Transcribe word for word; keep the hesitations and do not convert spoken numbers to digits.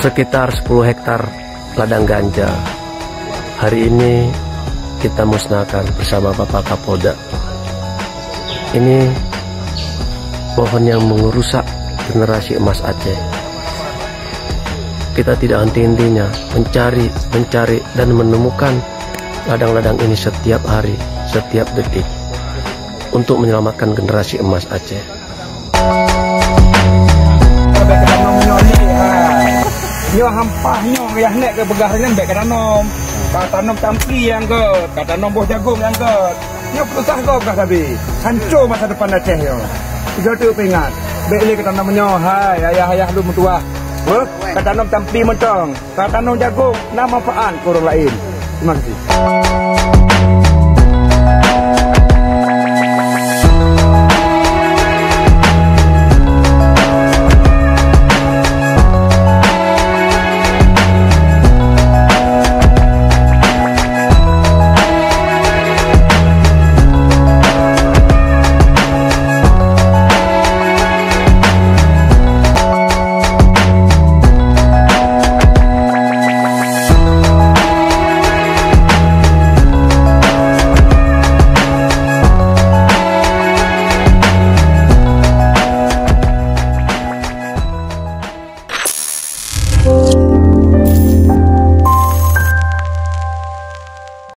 Sekitar sepuluh hektar ladang ganja hari ini kita musnahkan bersama Bapak Kapolda. Ini pohon yang merusak generasi emas Aceh. Kita tidak henti-hentinya mencari, mencari, dan menemukan ladang-ladang ini setiap hari, setiap detik untuk menyelamatkan generasi emas Aceh. Bèk tanom nyoe lé, hai. Nyoe hampah nyoe, yah nèk keupeugah nyan bèk tanom. Ka tanom tampi nyang gèt, ka tanom boh jagong nyang gèt. Nyoe peusah gob ka sabe. Hanco masa depan Aceh nyoe. Tiga tu peuingat. Bèk lé ka tanom nyoe, hai ayah-ayah lôn meutuah. Beuh, ka tanom tampi mantong. Ka tanom jagong, na manfaat keu ureueng laén. Terima kasih.